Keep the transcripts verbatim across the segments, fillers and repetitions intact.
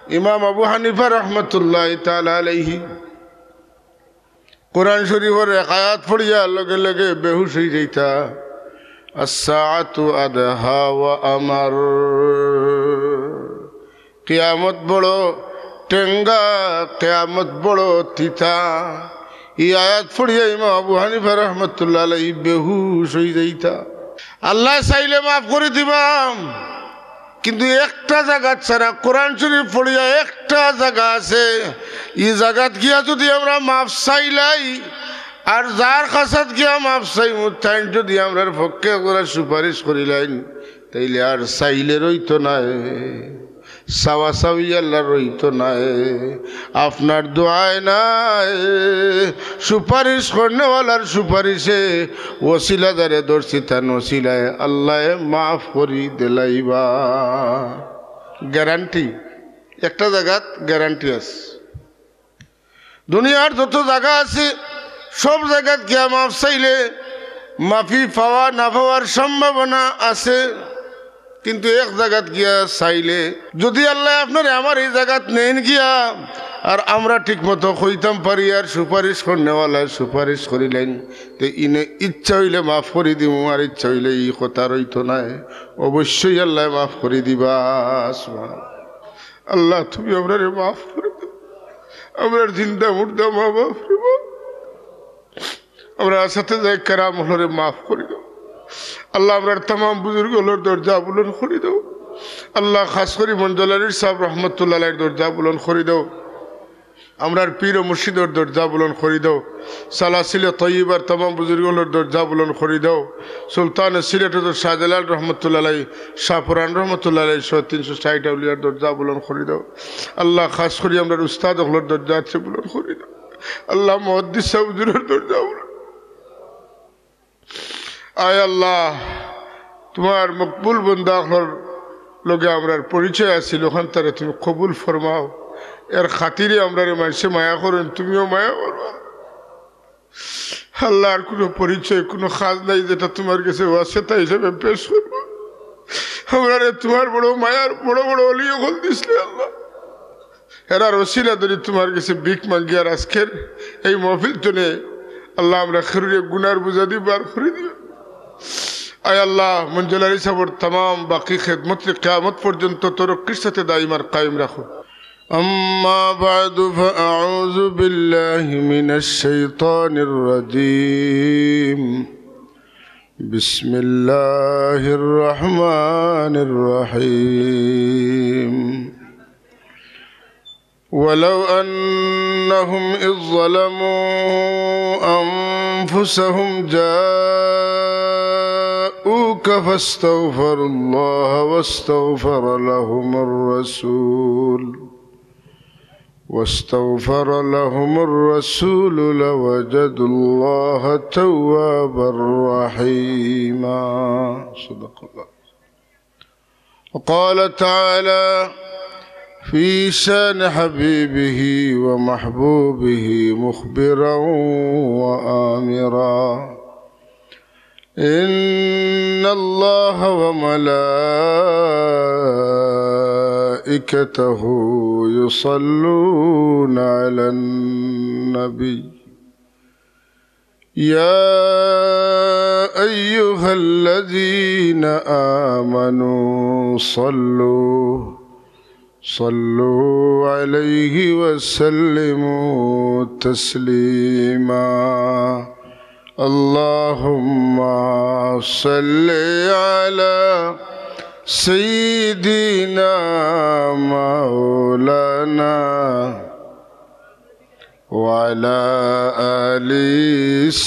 ইমাম আবু হানিফা রহমতুল্লাহ তাআলা আলাইহি কোরআন শরীফর এক আয়াত পড়িয়া লগে লগে বেহুশ অই যাইতা। আস-সাআতু আদহা ওয়া আমার। কিয়ামত বড় টেঙ্গা, কিয়ামত বড় তিতা। ই আয়াত পড়িয়া ইমাম আবু হানিফা রহমতুল্লাহ আলাইহি বেহুশ অই যাইতা। আল্লায় চাইলে মাফ করি দিবা, কিন্তু একটা জাগাত ছাড়া, কোরআন শরীফ পড়িয়া একটা জাগা আছে, ই জাগাত গিয়া যুদি আমরা মাফ চাইলাই, আর যার কাছাত গিয়া মাফ চাইমু, তাইন যুদি আমরার পক্ষে ওরা সুপারিশ করিলাইন, তাইলে আর চাইলে রইতো নায়, চাওয়া চাওয়ি আল্লার রইতো নায়। আপনার দোয়ায় নায়, সুপারিশ করনেওয়ালার সুপারিশে ওসিলা যারে ধরছি, তান ওসিলায় আল্লায় মাফ করি দিলাইবা। গ্যারান্টি, একটা জাগাত গ্যারান্টি আছে। দুনিয়ার যত জাগা আছে, সব জাগাত গিয়া মাফ চাইলে মাফি পাওয়া না পাওয়ার সম্ভাবনা আছে, কিন্তু এক জাগাত গিয়া চাইলে, যুদি আল্লায় আপনারে আমার ই জাগাত নেইন গিয়া, আর আমরা ঠিক মতো কইতাম পারি, আর সুপারিশ করনেওয়ালায় সুপারিশ করিলাইন, তে ইনে ইচ্ছা অইলে মাফ করি দিমু, আর ইচ্ছা অইলে ই কথা রইতো নায়, অবশ্যই আল্লায় মাফ করি দিবা। সুবহানাল্লাহ। আল্লাহ, তুমি আমরারে মাফ করি দেও। আমরার জিন্দা মুর্দা মা বাপ রে বাপ, আমরার আসাতেজায়ে কেরাম অকলরে মাফ করি দেও। আল্লাহ, আমরার তামাম বুজুর্গ অকলর দরজা বুলন্দ করি দেও। আল্লাহ, খাস করি মঞ্জুল আলী সাহেব রহমতুল্লাহ আলাইহির দরজা বুলন্দ করি দেও। আমরার পীর ও মুর্শিদর দরজা বুলন্দ করি দেও। সালাসিলে তৈয়বার তামাম বুজুর্গ অকলর দরজা বুলন্দ করি দেও। সুলতানে সিলেট হজরত শাহজালাল রহমতুল্লাহ আলাইহি, শাহপরান রহমতুল্লাহ আলাইহি সহ তিনশো ষাইট আউলিয়ার দরজা বুলন্দ করি দেও। আল্লাহ, খাস করি আমরার উস্তাদ অকলর দরজা আছে বুলন্দ করি দেও। আল্লাহ, মুহাদ্দিস সাহেব হুজুরর দরজা বুলন্দ। আয় আল্লাহ, তুমার মকবুল বন্দা অকলর লগে আমরার পরিচয় আছিল, অখান তারে তুমি কবুল ফরমাও। এর খাতিরে আমরারে মানষে মায়া করইন, তুমিও মায়া করবা। আল্লাহ, আর কুনু পরিচয়, কুনু কাজ নাই যেটা তুমার গেছে ওয়াসিতা হিসাবে পেশ করবো। আমরারে তুমার বড় মায়ার বড় বড় অলি অকল দিছলে আল্লাহ। এরার ওসিলা ধরি তুমার গেছে ভিক মাগি আর আজকের এই মাহফিল তনে আল্লাহ আমরা খেরুরে গুনার বুঝা দি বার করি দিও। আয় আল্লাহ, মঞ্জুল আলী সাহেবর তামাম বাকি খেদমতরে কিয়ামত পর্যন্ত তরক্কির সাথে দাইম আর কায়েম রাখো। أما بعد فأعوذ بالله من الشيطان الرجيم. بسم الله الرحمن الرحيم. ولو أنهم إذ ظلموا أنفسهم جاءوك فاستغفروا الله واستغفر لهم الرسول واستغفر لهم الرسول لوجدوا الله توابا رحيما. صدق الله. وقال تعالى في شان حبيبه ومحبوبه مخبرا وآمرا: إن الله وملائكته يصلون على النبي، يا أيها الذين آمنوا صلوا صلوا عليه وسلموا تسليما. اللهم صل على سيدنا مولانا وعلى آل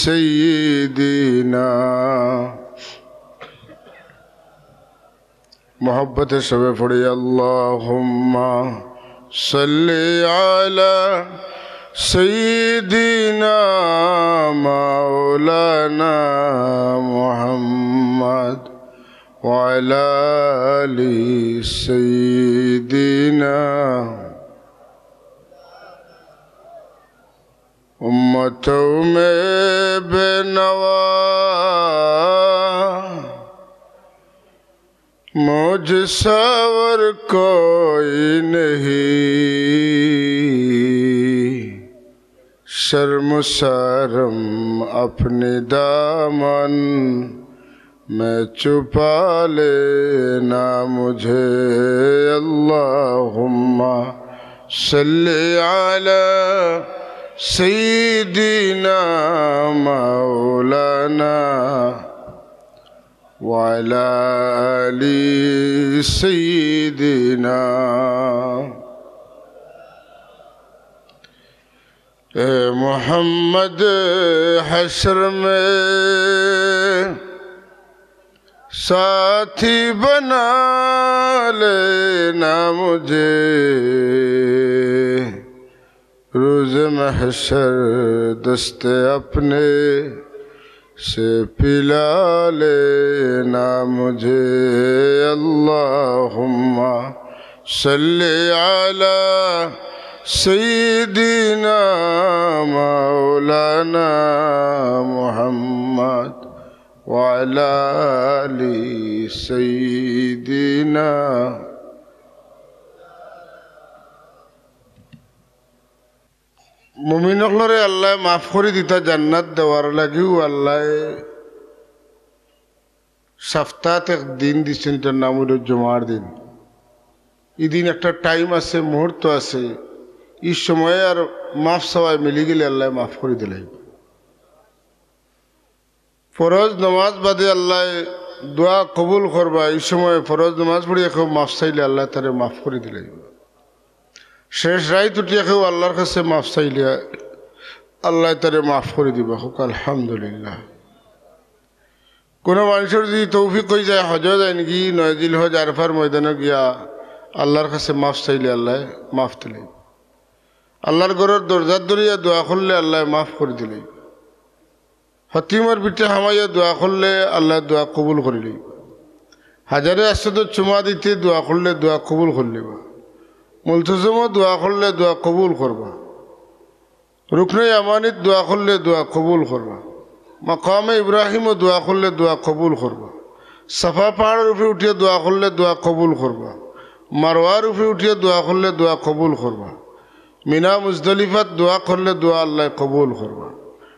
سيدنا. محبت شبه پڑھے، اللهم صل على سيدنا مولانا محمد وعلى آل سيدنا. امتوں میں بے نوا مجھ سا اور کوئی نہیں، شرم و شرم اپنے دامن میں چھپا لینا مجھے۔ اللہم صل علی سیدنا مولانا وعلی آل سیدنا۔ اے محمد، حشر میں ساتھی بنا لینا مجھے، روز محشر دست اپنے سے پلا لینا مجھے۔ اللہم صل علی سیدنا مولانا محمد وعلی آل سیدنا۔ মুমিন অকলরে আল্লায় মাফ করি দিতা, জান্নাত দেওয়ার লাগিও আল্লায় সপ্তাহত এক দিন দিছইন, ইটার নাম অইলো জুমার দিন। ই দিন একটা টাইম আছে, মুহূর্ত আছে, ই সময়ে আর মাফ চাওয়ায় মিলি গেলে আল্লায় মাফ করি দিলাইবা। ফরজ নমাজ বাদে আল্লায় দোয়া কবুল করবা। ই সময়ে ফরজ নমাজ পড়িয়া কেউ মাফ চাইলে আল্লায় তারে মাফ করি দিলাইবা। শেষ রাইত উঠিয়া কেউ আল্লার কাছে মাফ চাইলে আল্লায় তারে মাফ করি দিবা। কউক্কা আলহামদুলিল্লাহ। কুনু মানষর যুদি তৌফিক অইযায়, হজো যাইনগি, নয় জিলহজ আরফার ময়দানো গিয়া আল্লার কাছে মাফ চাইলে আল্লায় মাফ দিলাইবা। আল্লার ঘরর দরজাত ধরিয়া দোয়া করলে আল্লায় মাফ করি দিলাইবা। হতিমর পিঠে হামাইয়া দোয়া করলে আল্লায় দোয়া কবুল করিলাইবা। হাজারে আসওয়াদো চুমা দিতে দোয়া করলে দোয়া কবুল করিলাইবা। মুলতজমো দোয়া করলে দোয়া কবুল করবা। রুকনে ইয়ামানিত দোয়া করলে দোয়া কবুল করবা। মাকামে ইব্রাহিমো দোয়া করলে দোয়া কবুল করবা। সাফা পাহাড়র উপরে উঠিয়া দোয়া করলে দোয়া কবুল করবা। মারওয়ার উপরে উঠিয়া দোয়া করলে দোয়া কবুল করবা। মিনা মুজদলিফাত দোয়া করলে দোয়া আল্লায় কবুল করবা।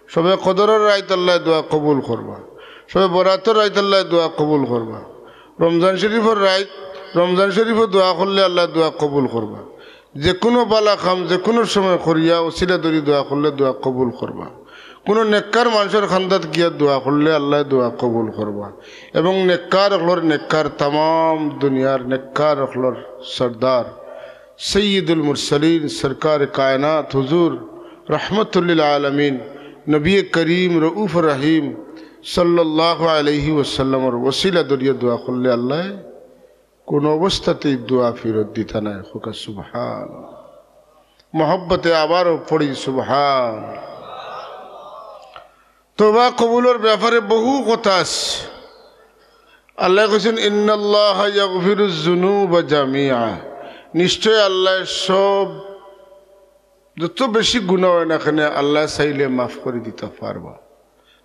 শবে কদরর রাইত আল্লায় দোয়া কবুল করবা। শবে বরাতর রাইত আল্লায় দোয়া কবুল করবা। রমজান শরিফর রাইত, রমজান শরিফো দোয়া করলে আল্লায় দোয়া কবুল করবা। যেকুনু বালা কাম যেকুনু সময় করিয়া উছিলা ধরি দোয়া করলে দোয়া কবুল করবা। কুনু নেককার মানষর কান্দাত গিয়া দোয়া করলে আল্লায় দোয়া কবুল করবা। এবং নেককার অকলর নেককার, তামাম দুনিয়ার নেককার অকলর সর্দার সৈয়দুল মুরসালিন, সরকার কায়নাত হুজুর রহমতুল্লিল আলামিন, নবী করিম রউফ রহিম সাল্লাল্লাহু আলাইহি ওয়াসাল্লামর উছিলা ধরিয়া দোয়া করলে আল্লায় কুনু অবস্থাতেই দোয়া ফিরত দিতা নায়। কউক্কা সুবহান। মহব্বতে আবারও পড়ি সুবহান। তওবা কবুলর ব্যাপারে বহু কথা আছে। আল্লায় কইছইন, "ইন্নাল্লাহা ইয়াগফিরুজ জুনুবা জামিআ।" নিশ্চয় আল্লায় সব, যত বেশি গুনা অয় না কেনে, আল্লায় চাইলে মাফ করি দিতা পারবা।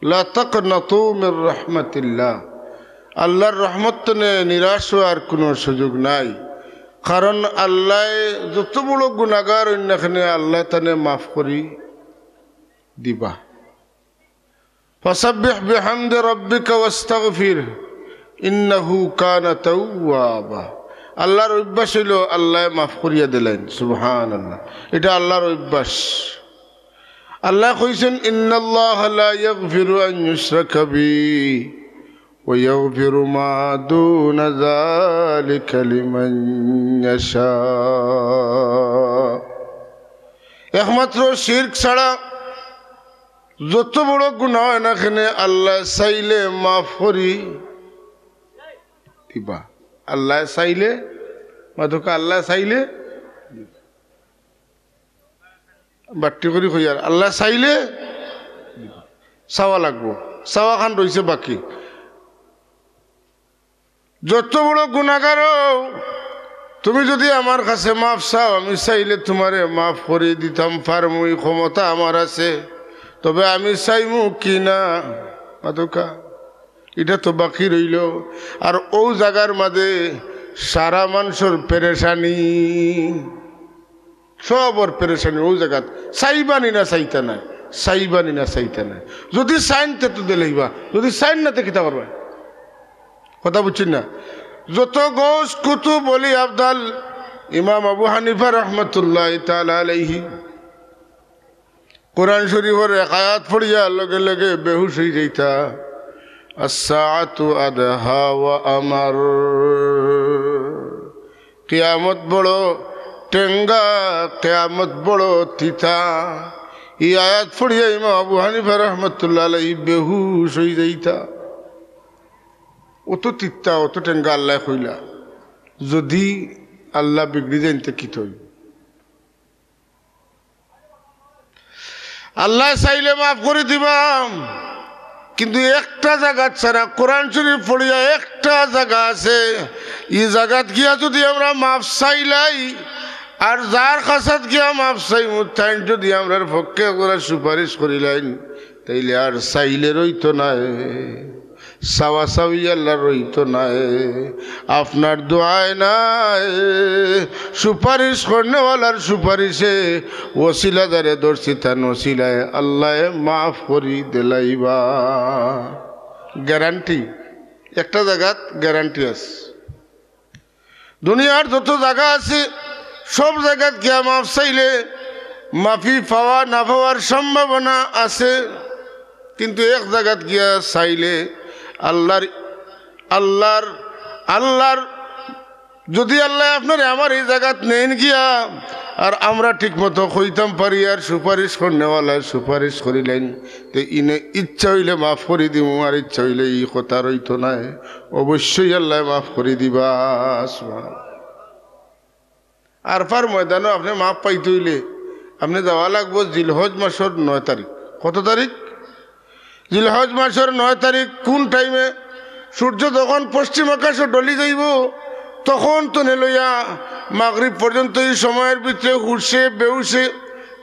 লা তাকনাতু মির রাহমাতিল্লাহ। আল্লার রহমত তনে নিরাশ অওয়ার কুনু সুযোগ নাই। কারণ আল্লায় যত বড় গুনাগার অইন না কেনে, আল্লায় তানে মাফ করি দিবা। ফাসাব্বিহ বিহামদি রাব্বিকা ওয়াস্তাগফির, ইন্নাহু কানা তাওয়াবা। আল্লার অভ্যাস অইলো আল্লায় মাফ করিয়া দিলাইন। সুবহানাল্লাহ। ইটা আল্লার অভ্যাস। আল্লায় কইছইন, "ইন্নাল্লাহা লা ইয়াগফিরু আন ইউশরাকা বিহি ওয়া ইয়াগফিরু মা দুনা যালিকা লিমান ইয়াশা।" একমাত্র শিরক ছাড়া যত বড় গুনা অয় না কেনে, আল্লায় চাইলে মাফ করি দিবা। আল্লায় চাইলে, মাতউক্কা, আল্লায় চাইলে বাট্টি করি কইয়ার, আল্লায় চাইলে চাওয়া লাগবো, চাওয়াখান রইছে বাকি। যত বড় গুনাগার অও, তুমি যুদি আমার কাছে মাফ চাও, আমি চাইলে তুমারে মাফ করি দিতাম পারমু, ই ক্ষমতা আমার আছে। তবে আমি চাইমু কি না? মাতউক্কা। ইটা তো বাকি রইল। আর অউ জাগার মাঝে সারা মানষর পেরেশানি, সবর পেরেশানি অউ জাগাত। চাইবা নি না চাইতা নায়, চাইবা নি না চাইতা নায়। যুদি চাইন তে তো দিলাইবা, যুদি চাইন না তে কিতা করবা? কথা বুঝছইন না? যত গৌস কুতুব অলি আবদাল, ইমাম আবু হানিফা রহমতুল্লাহ তাআলা আলাইহি, কোরআন শরীফর এক আয়াত পড়িয়া লগে লগে বেহুশ অই যাইতা। আস-সাআতু আদহা ওয়া আমার। কিয়ামত বড় টেঙ্গা, কিয়ামত বড় তিতা। ই আয়াত পড়িয়া ইমাম আবু হানিফা রহমতুল্লাহ আলাইহি বেহুশ অই যাইতা। অত তিতা, অত টেঙ্গা আল্লায় কইলা। যুদি আল্লাহ বিগড়ি যাইন তে কিতা অইবো? আল্লায় চাইলে মাফ করি দিবা, কিন্তু একটা জাগাত ছাড়া। কোরআন শরীফ পড়িয়া একটা জাগা আছে, ই জাগাত গিয়া যুদি আমরা মাফ চাইলাই, আর যার কাছাত গিয়া মাফ চাইমু, তাইন যুদি আমরার পক্ষে ওরা সুপারিশ করিলাইন, তাইলে আর চাইলে রইতো নায়। চাওয়া চাওয়ি আল্লার রইতো নায়, আপনার দোয়ায় নায়, সুপারিশ করনেওয়ালার সুপারিশে। ওসিলা যারে ধরছি তান ওসিলায় আল্লায় মাফ করি দিলাইবা। গ্যারান্টি, একটা জাগাত গ্যারান্টি আছে। দুনিয়ার যত জাগা আছে, সব জাগাত গিয়া মাফ চাইলে মাফি পাওয়া না পাওয়ার সম্ভাবনা আছে, কিন্তু এক জাগাত গিয়া চাইলে আল্লার, আল্লার, আল্লার, যুদি আল্লায় আপনারে আমার ই জাগাত নেইন গিয়া, আর আমরা ঠিক মতো কইতাম পারি, আর সুপারিশ করনেওয়ালায় সুপারিশ করিলাইন, তে ইনে ইচ্ছা অইলে মাফ করি দিমু, আর ইচ্ছা অইলে ই কথা রইতো নায়। অবশ্যই আল্লায় মাফ করি দিবা। সুবহানাল্লাহ। আরফার ময়দানো আপনে মাফ পাইতে অইলে আপনে যাওয়া লাগবো জিলহজ মাসর নয় তারিখ। কত তারিখ? জিলহজ মাসর নয় তারিখ। কোন টাইমে? সূর্য যখন পশ্চিম আকাশো ঢলি যাইবো, তখন তনে লইয়া মাগরিব পর্যন্ত ই সময়র ভিতরে হুশে বেহুশে,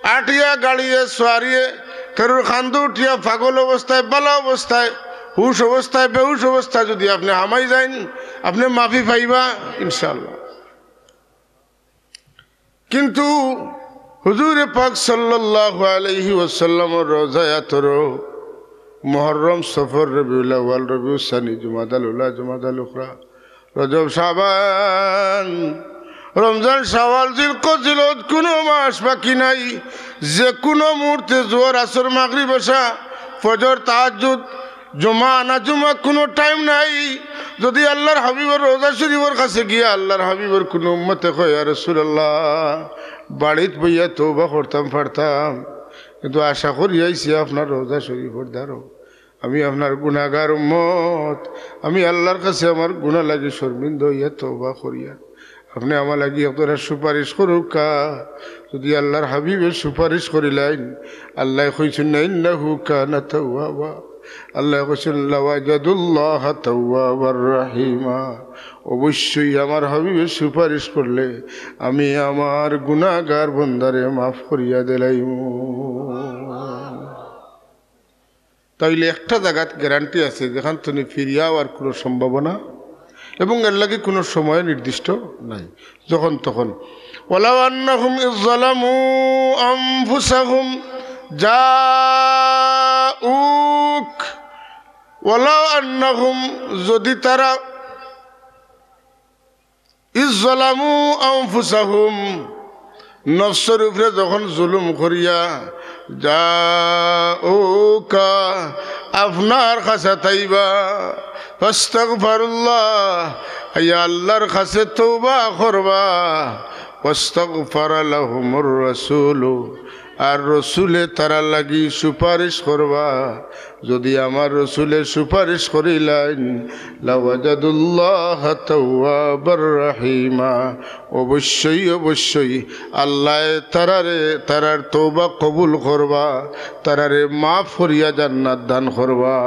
আটিয়া গাড়িয়ে সোয়ারিয়ে, কেরুর কান্দো উঠিয়া পাগল অবস্থায়, বালা অবস্থায়, হুশ অবস্থায়, বেহুশ অবস্থায় যুদি আপনে হামাই যাইন, আপনে মাফি পাইবা ইনশাআল্লাহ। কিন্তু হুজুরে পাক সাল্লাল্লাহু আলাইহি ওয়াসাল্লামর রওজায় আতহারো মুহররম, সফর, রবিউল আউয়াল, রবিউস সানি, জুমাদাল উলা, জুমাদাল উখরা, রজব, শাবান, রমজান, শাওয়াল, জিলকদ, জিলহজ, কুনু মাস বাকি নাই। যে কুনু মুহূর্তে জোহর, আসর, মাগরিব, এশা, ফজর, তাহাজ্জুদ, জুমা, না জুমা, কুনু টাইম নাই। যুদি আল্লার হাবিবর রওজা শরীফর কাছে গিয়া আল্লার হাবিবর কুনু উম্মতে কয়, "ইয়া রাসূলুল্লাহ, বাড়িত বইয়া তওবা করতাম পারতাম, কিন্তু আশা করি আইছি আপনার রওজা শরীফর দ্বারো, আমি আপনার গুনাগার উম্মত, আমি আল্লার কাছে আমার গুনা লাগি শর্মিন্দা অইয়া তওবা করিয়া।" আপনে আমার লাগি আপনারা সুপারিশ করুক্কা। যুদি আল্লার হাবিবে সুপারিশ করিলাইন, আল্লায় কইছইন না, "ইন্নাহু কানা তাওয়াবা।" আল্লায় কইছইন, "লাওয়াজাদুল্লাহা তাওয়াবার রাহিমা।" অবশ্যই আমার হাবিবে সুপারিশ করলে আমি আমার গুনাগার বন্দারে মাফ করিয়া দিলাইমু। তাইলে একটা জাগাত গ্যারান্টি আছে, যেখান তনে ফিরিয়া আওয়ার কুনু সম্ভাবনা এবং এর লাগি কুনু সময় নির্দিষ্ট নাই। যখন তখন। ওয়ালাউ আন্নাহুম ইজ জালামু আনফুসাহুম জাউক, ওয়ালাউ আন্নাহুম, যুদি তারা ইজ জালামু আনফুসাহুম, নফসর উপরে যখন জুলুম করিয়া, জাউকা, আপনার কাছে তাইবা, ফাস্তাগফারুল্লাহ, আইয়া আল্লার কাছে তওবা করবা, ওয়াস্তাগফারা লাহুমুর রাসূলু, আর রসুলে তারার লাগি সুপারিশ করবা। যুদি আমার রসুলে সুপারিশ করিলাইন, লাওয়াজাদুল্লাহা তাওয়াবার রাহিমা, অবশ্যই, অবশ্যই আল্লায় তারারে, তারার তওবা কবুল করবা, তারারে মাফ করিয়া জান্নাত দান করবা।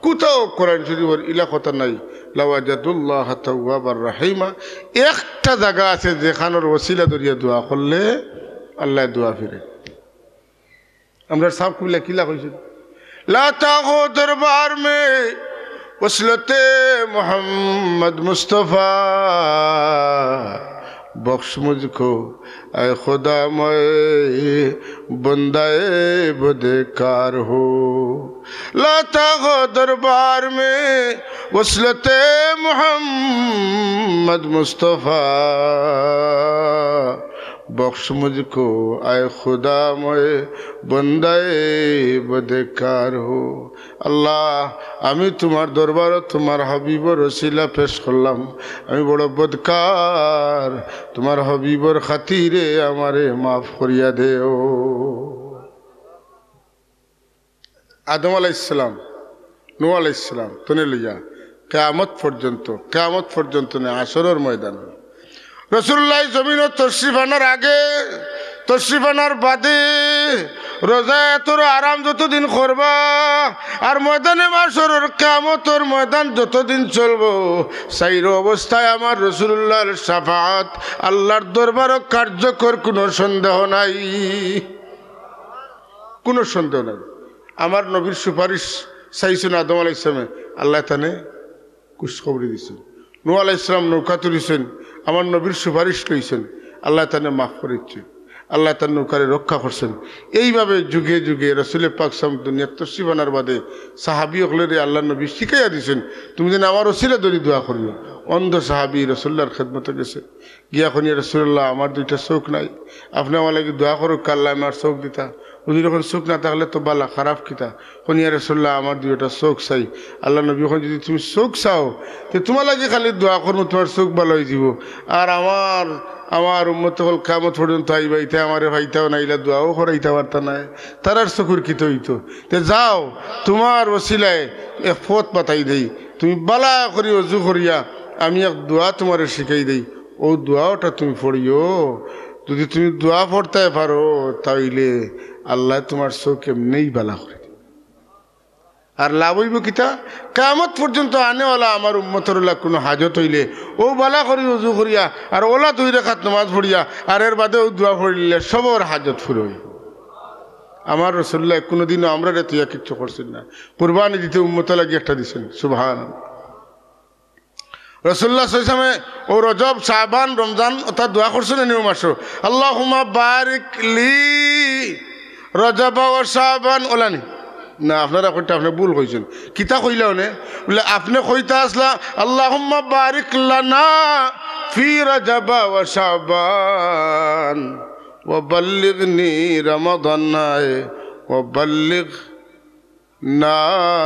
কুতাও কোরআন শরীফর ইলা কথা নাই, লাওয়াজাদুল্লাহা তাওয়াবার রাহিমা। একটা জাগা আছে যেখানোর ওসিলা ধরিয়া দোয়া করলে আল্লায় দোয়া ফিরে। আমরার সাব কিবলা কিলা কইছইন, لاتا ہوں دربار میں وصلت محمد مصطفیٰ، بخش مجھ کو اے خدا، میں بندہ بدکار ہوں۔ لاتا ہوں دربار میں وصلت محمد مصطفیٰ، بخش مجھ کو اے خدا، میں بندہ بدکار ہوں۔ আল্লাহ, আমি তুমার দরবারো তুমার হাবিবর ওসিলা পেশ করলাম। আমি বড় বদকার, তুমার হাবিবর খাতিরে আমারে মাফ করিয়া দেও। আদম আলাইহিস সালাম, নূহ আলাইহিস সালাম তনে লইয়া কিয়ামত পর্যন্ত, কিয়ামত পর্যন্ত নে, হাশরর ময়দান। রাসূলুল্লাহ জমিনো তশরিফ আনার আগে, তশরিফ আনার বাদে, রোজায় তোর আরাম যতদিন করবা, আর ময়দানে মাশরর কিয়ামতর ময়দান যতদিন চলবো, চাইরো অবস্থায় আমার রাসূলুল্লাহর শাফাআত আল্লাহর দরবারো কার্যকর, কোনো সন্দেহ নাই, কোনো সন্দেহ নাই। আমার নবীর সুপারিশ চাইছইন আদম আলাইহিস সালামে, আল্লাহ তানে খুশখবরি দিছইন। নূহ আলাইহিস সালাম নৌকাত উঠছইন, আমার নবীর সুপারিশ লইছইন, আল্লাহ তানে মাফ করিছইন, আল্লাহ তার নৌকারে রক্ষা করছইন। এইভাবে যুগে যুগে রাসূলে পাক সাল্লাল্লাহু আলাইহি ওয়াসাল্লাম দুনিয়াত তশরিফ আনার বাদে সাহাবী অকলরে আল্লাহর নবী শিখাইয়া দিছইন, তুমি যেন আমার ওসিলা ধরি দোয়া করিও। অন্ধ সাহাবী রাসূলুল্লাহর খেদমতো গেছে, গিয়া কইন, "ইয়া রাসূলুল্লাহ, আমার দুইটা চউখ নাই, আপনে আমার লাগি দোয়া করউক্কা, আল্লায় আমার চউখ দিতা।" হুজুরে কইন, "চউখ না থাকলে তো বালা, খারাপ কিতা?" কইন, "ইয়া রাসূলুল্লাহ, আমার দুইটা চউখ চাই।" আল্লাহর নবী কইন, "যদি তুমি চউখ চাও, তে তুমার লাগি খালি দোয়া করমু, তুমার চউখ বালা অইযিবো। আর আমার, আমার উম্মত অকল কিয়ামত পর্যন্ত আইবা, ইতা আমারে পাইতাও না, ইলা দোয়াও করাইতা পারতা নায়, তারার চউখর কিতা অইতো? তে যাও, তুমার ওসিলায় এক পথ বাতাই দেই, তুমি বালা করি অজু করিয়া আমি এক দোয়া তুমারে শিখাই দেই, অউ দোয়াটা তুমি পড়িও। যদি তুমি দোয়া পড়তায় পারো, তাইলে আল্লায় তুমার চউখ এমনেই বালা করি দিবা।" আর লাভ অইবো কিতা? কিয়ামত পর্যন্ত আনেওয়ালা আমার উম্মতর অলা কুনু হাজত অইলে, অউ বালা করি অজু করিয়া, আর অলা দুই রাকাত নামাজ পড়িয়া, আর এর বাদে অউ দোয়া পড়িলে সবর হাজত পুরা অইবো। আমার রাসূলুল্লায় কুনুদিনও আমরারে থইয়া কিচ্ছু করছইন না। কুরবানি দিতে উম্মতর লাগি একটা দিছইন। সুবহানাল্লাহ। রাসূলুল্লাহ সাল্লাল্লাহু আলাইহি ওয়াসাল্লামে অউ রজব, শাবান, রমজান অতা দোয়া করছইন নি অউ মাসো, "আল্লাহুম্মা বারিক লি রজব ওয়া শাবান", অলা নি? না, আপনারা কইতা, আপনে ভুল কইছইন। কিতা কইলা অনে? বুলে, আপনে কইতা আছলা, "আল্লাহুম্মা বারিক লানা ফি রজব ওয়া শাবান ওয়া বাল্লিগনি রমাদান", নায়, "ওয়া বাল্লিগ না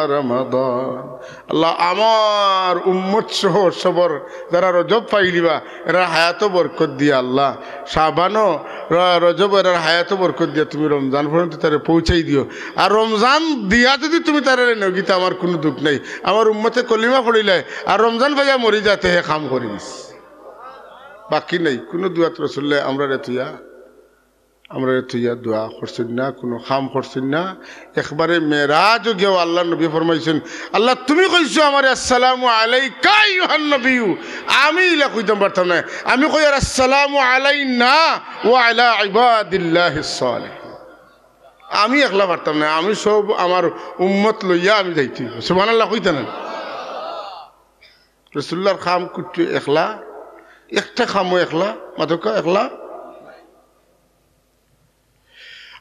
রমাদান।" আল্লাহ, আমার উম্মত সহ সবর যারা রজব পাইলিবা, এরার হায়াতো বরকত দিয়া আল্লাহ, শাবানো র-, রজব এরার হায়াতো বরকত দিয়া তুমি রমজান পর্যন্ত তারে পৌঁছাই দিও। আর রমজান দিয়া যদি তুমি তারে নেও গিতা, আমার কুনু দুখ নাই। আমার উম্মতে কলিমা পড়িলায় আর রমজান পাইয়া মরি যাতে হে কাম করি দিস, বাকি নাই। কুনু দোয়াত রাসূলুল্লায় আমরারে থইয়া আমরারে থইয়া দোয়া করছইন না, কুনু কাম করছইন না। একবারে মেরাজো গিয়াও আল্লাহর নবী ফরমাইছইন, "আল্লাহ, তুমি কইছো আমারে, আসসালামু আলাইকা আইয়ুহান নবিয়্যু, আমি ইলা কইতাম পারতাম না, আমি কইয়ার আসসালামু আলাইনা ওয়া আলা ইবাদিল্লাহিস সালিহিন। আমি একলা পারতাম না, আমি সব আমার উম্মত লইয়া আমি যাইতে অইবো।" সুবহানাল্লাহ কইতা না? রাসূলুল্লাহর কাম করতে একলা, একটা কামও একলা, মাতকা একলা।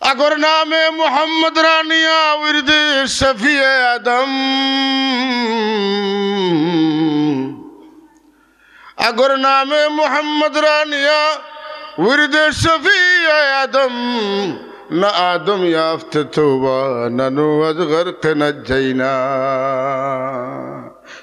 আগর নামে মুহাম্মদ রানিয়া উর্দে শফিয়ে আদম। আগর নামে মুহাম্মদ রানিয়া উর্দে শফিয়ে আদম। না আদম ইয়াফতে তওবা, না নূহ আজ গরকে নাজাইনা।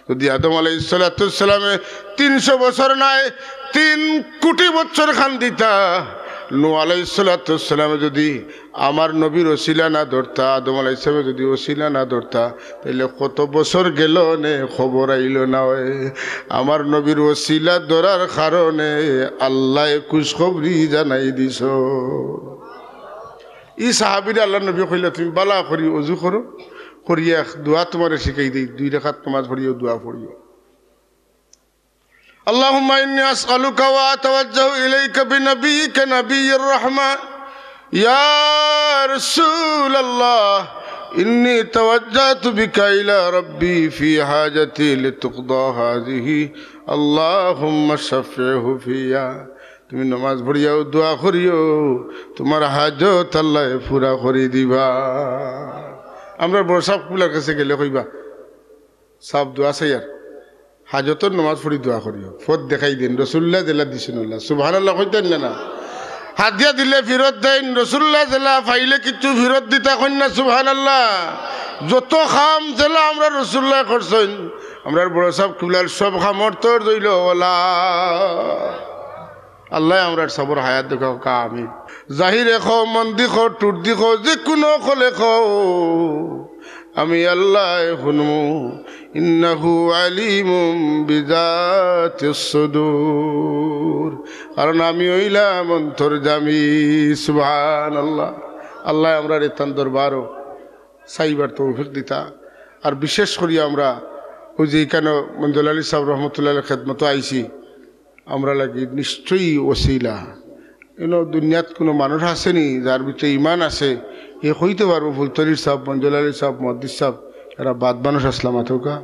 যদি আদম আলাইহিস সালাতু ওয়াস সালামে তিনশো বছর নায়, তিন কোটি বছর কান্দিতা, নূহ আলাইহিস সালাতু ওয়াস সালামে যদি আমার নবীর ওসিলা না ধরতা, আদম আলাইহিস সালামে যদি ওসিলা না ধরতা, তাইলে কত বছর গেল নে, খবর আইলো না অয়। আমার নবীর ওসিলা ধরার কারণে আল্লায় খুশখবরি জানাই দিছইন। ই সাহাবীরে আল্লাহর নবী কইলা, "তুমি বালা করি অজু করো, করিয়া এক দোয়া তুমারে শিখাই দেই, দুই রাকাত নামাজ পড়িও, দোয়া পড়িও।" اللهم إني أسألك وأتوجه إليك بنبيك نبي الرحمة. يا رسول الله، إني توجهت بك إلى ربي في حاجتي لتقضى هذه، اللهم شفعه في। তুমি নমাজ পড়িয়াও দোয়া করিও, তুমার হাজত আল্লায় পুরা করি দিবা। আমরা বড় সাব কিবলার কাছে গেলে কইবা, সাব দোয়া চাইয়ার, হাজতর নমাজ পড়ি দোয়া করিও, পথ দেখাই দেইন, রসুলুল্লায় যেলা দিছইন অলা। সুবহানাল্লাহ কইতা না না? হাদিয়া দিলে ফিরত দেইন, রসুলুল্লায় যেলা পাইলে কিচ্ছু ফিরত দিতা কইন না, সুবহানাল্লাহ। যত কাম যেলা আমরার রসুলুল্লায় করছইন, আমরার বড় সাব কিবলার সব কামর তর দইল অলা। আল্লায় আমরার সবর হায়াত দেখাউক্কা, আমিন। জাহিরে কও, মন্দি কও, টুটদি কও, যে কুনু কলে কও, আমি আল্লায় হুনমু। ইন্নাহু আলিমুম বিজাতিস সুদূর। কারণ আমি অইলাম অন্তর্যামী। সুবহানাল্লাহ। আল্লায় আমরারে তান দরবারো চাইবার তৌফিক দিতা। আর বিশেষ করি আমরা অউ যে ইখানো মঞ্জুল আলী সাব রহমতুল্লাহ আলাইহির খেদমতো আইছি, আমরার লাগি নিশ্চয়ই ওসিলা। ইনো দুনিয়াত কুনু মানুষ আছেনি যার ভিতরে ইমান আছে, হে কইতে পারবো ফুলতলির সাব, মঞ্জুল আলী সাব, মুহাদ্দিস সাব, এরা বাদ মানুষ আছলা? মাতউক্কা,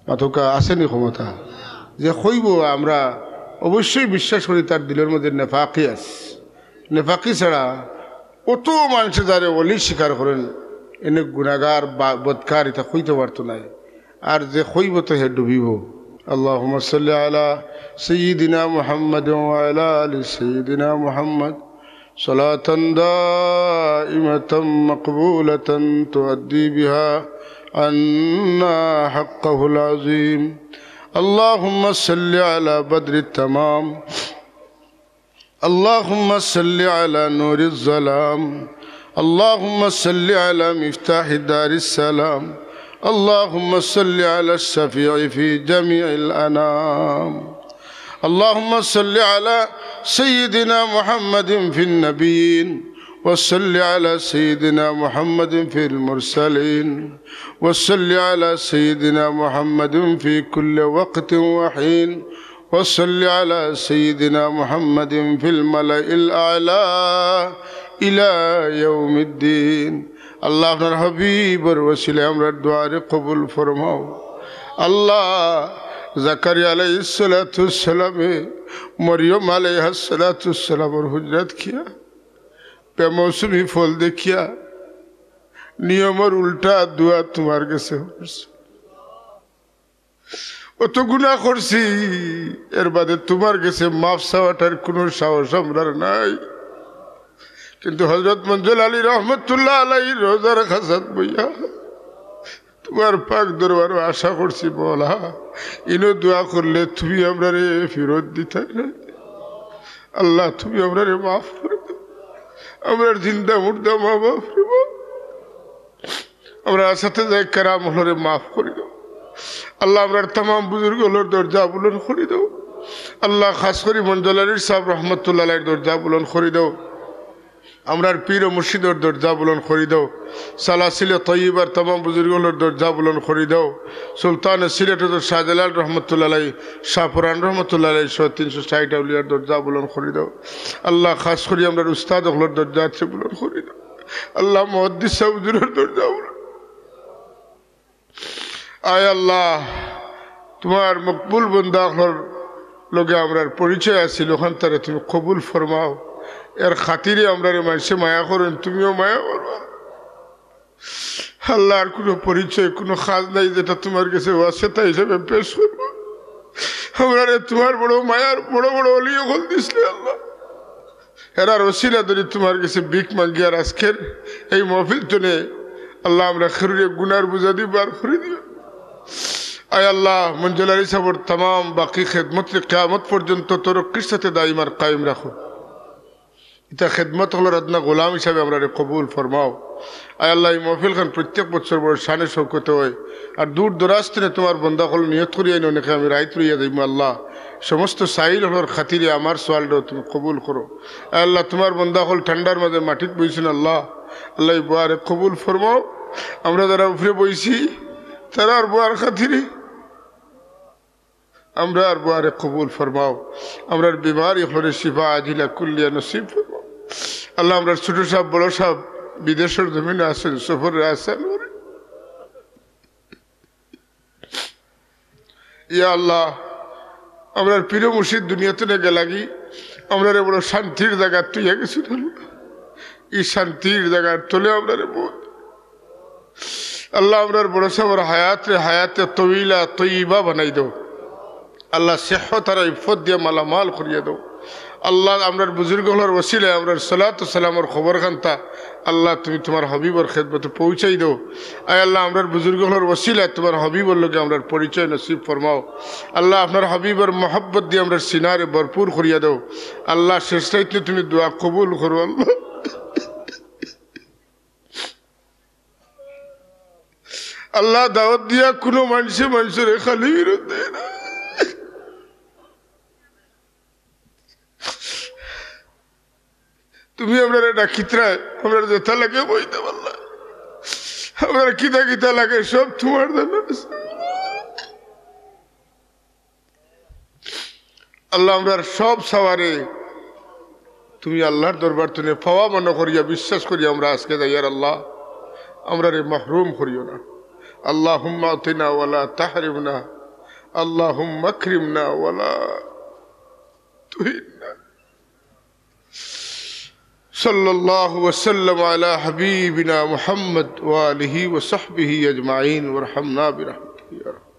মাতউক্কা, আছেনি ক্ষমতা? যে কইবো, আমরা অবশ্যই বিশ্বাস করি তার দিলর মধ্যে নেফাকি আছে। নেফাকি ছাড়া অত মানষে যারে ওলি স্বীকার করইন, এনে গুনাগার বা বদকার ইতা কইতে পারতো নায়। আর যে কইবো তো হে ডুবিবো। اللهم صل على سيدنا محمد وعلى آل سيدنا محمد صلاة دائمة مقبولة تؤدي بها عنا حقه العظيم. اللهم صل على بدر التمام. اللهم صل على نور الظلام. اللهم صل على مفتاح دار السلام. اللهم صل على الشفيع في جميع الأنام. اللهم صل على سيدنا محمد في النبيين، وصل على سيدنا محمد في المرسلين، وصل على سيدنا محمد في كل وقت وحين، وصل على سيدنا محمد في الملأ الأعلى إلى يوم الدين. আল্লাহ, আপনার হাবিবর ওসিলায় আমরার দোয়ারে কবুল ফরমাও। আল্লাহ, জাকারিয়া আলাইহিস সালাতু ওয়াস সালামে মরিয়ম আলাইহাস সালাতু ওয়াস সালামর হুজরাত গিয়া বেমৌসুমি ফল দেখিয়া নিয়মর উল্টা দোয়া তুমার গেছে করছে। অত গুনা করছি, এর বাদে তুমার গেছে মাফ চাওয়াটার কুনু সাহস আমরার নাই। কিন্তু হযরত মঞ্জুল আলী রহমতুল্লাহ আলাইহির রওজার কাছাত বইয়া তুমার পাক দরবারো আশা করছি, মওলা, ইনো দোয়া করলে তুমি আমরারে ফিরত দিতায় নায়। আল্লাহ, তুমি আমরারে মাফ করি দেও। আমরার জিন্দা মুর্দা মা বাপ রে বাপ, আমরার আসাতেজায়ে কেরাম অকলরে মাফ করি দেও। আল্লাহ, আমরার তামাম বুজুর্গ অকলর দরজা বুলন্দ করি দেও। আল্লাহ, খাস করি মঞ্জুল আলীর সাব রহমতুল্লাহ আলাইহির দরজা বুলন্দ করি দেও। আমরার পীর ও মুর্শিদর দরজা বুলন্দ করি দেও। সালাসিলে তৈয়বার তামাম বুজুর্গ অকলর দরজা বুলন্দ করি দেও। সুলতানে সিলেট হযরত শাহজালাল রহমতুল্লাহ আলাইহি, শাহপরান রহমতুল্লাহ আলাইহি সহ তিনশো ষাইট আউলিয়ার দরজা বুলন্দ করি দেও। আল্লাহ, খাস করি আমরার উস্তাদ অকলর দরজা আছে বুলন্দ করি দেও। আল্লাহ, মুহাদ্দিস সাব হুজুরর দরজা বুলন্দ। আয় আল্লাহ, তুমার মকবুল বন্দা অকলর লগে আমরার পরিচয় আছিল, অখান তারে তুমি কবুল ফরমাও। এর খাতিরে আমরারে মানষে মায়া করইন, তুমিও মায়া করবা। আল্লাহ, আর কুনু পরিচয়, কুনু কাজ নাই যেটা তুমার গেছে ওয়াসিতা হিসাবে পেশ করবো। আমরারে তুমার বড় মায়ার বড় বড় অলি অকল দিছলে আল্লাহ। এরার ওসিলা ধরি তুমার গেছে ভিক মাগি আর আজকের এই মাহফিল তনে আল্লাহ, আমরা কেউরে গুনার বুঝা দি বার করি দিও। আয় আল্লাহ, মঞ্জুল আলী সাবর তামাম বাকি খেদমতরে কিয়ামত পর্যন্ত তরক্কির সাথে দাইম আর কায়েম রাখো। ইতা খেদমত অকলর আদনা গোলাম হিসাবে আমরারে কবুল ফরমাও। আয় আল্লাহ, ই মাহফিল খান প্রত্যেক বছর বড় শানে শৌকতে অয়। আর দূর দরাজ তনে তুমার বন্দা অকল নিয়ত করি আইন, অনেকে আমি রাইত রইয়া যাইমু। আল্লাহ, সমস্ত সাইল অকলর খাতিরে আমার সওয়ালটাও তুমি কবুল করো। আয় আল্লাহ, তুমার বন্দা অকল ঠান্ডার মাঝে মাটিত বইছইন আল্লাহ, আল্লাহ, ই বওয়ারে কবুল ফরমাও। আমরা যারা উপরে বইছি, তারার বওয়ার খাতিরে আমরার বওয়ারে কবুল ফরমাও। আমরার বিমারি অকলরে শিফা আজিলা কুল্লিয়া নসিব ফরমাও। আল্লাহ, আমরার ছোট সাব, বড় সাব, বিদেশর জমিনো আছইন, সফরে আছইন। ইয়া আল্লাহ, আমরার পীর মুর্শিদ দুনিয়া থনে গেলাগি, আমরারে বড় শান্তির জাগাত থইয়া গেছইন। ই শান্তির জাগার তলে আমরারে বউত আল্লাহ, আমরার বড় সাবর হায়াতরে হায়াতে তবিলা তৈবা বানাই দেও। আল্লাহ, সেহত আর ইফত দিয়া মালামাল করিয়া দেও। আল্লাহ, আমরার বুজুর্গ অকলর ওসিলায় আমরার সালাত ও সালামর খবর খান্তা আল্লাহ, তুমি তুমার হাবিবর খেদমতে পৌঁছাই দেও। আয় আল্লাহ, আমরার বুজুর্গ অকলর ওসিলায় তুমার হাবিবর লগে আমরার পরিচয় নসিব ফরমাও। আল্লাহ, আপনার হাবিবর মহব্বত দিয়া আমরার সিনারে ভরপুর করিয়া দেও। আল্লাহ, শেষ রাইতে তুমি দোয়া কবুল করো আল্লাহ। আল্লাহ, দাওয়াত দিয়া কুনু মানষে মানষরে খালি ফিরত দেয় না। তুমি আমরারে ডাকিতরায়, আমরার যেতা লাগে কইতাম আল্লাহ। আমরার কিতা কিতা লাগে সব তুমার জানা আছে। আল্লাহ, আমরার সব চাওয়ারে তুমি আল্লাহর দরবার থনে পাওয়া মনে করিয়া, বিশ্বাস করিয়া আমরা আজকে যাইয়ার আল্লাহ, আমরারে মাহরুম করিও না। اللهم أعطنا ولا تحرمنا، اللهم أكرمنا ولا تهنا. صلى الله وسلم على حبيبنا محمد وآله وصحبه أجمعين، وارحمنا برحمتك يا رب.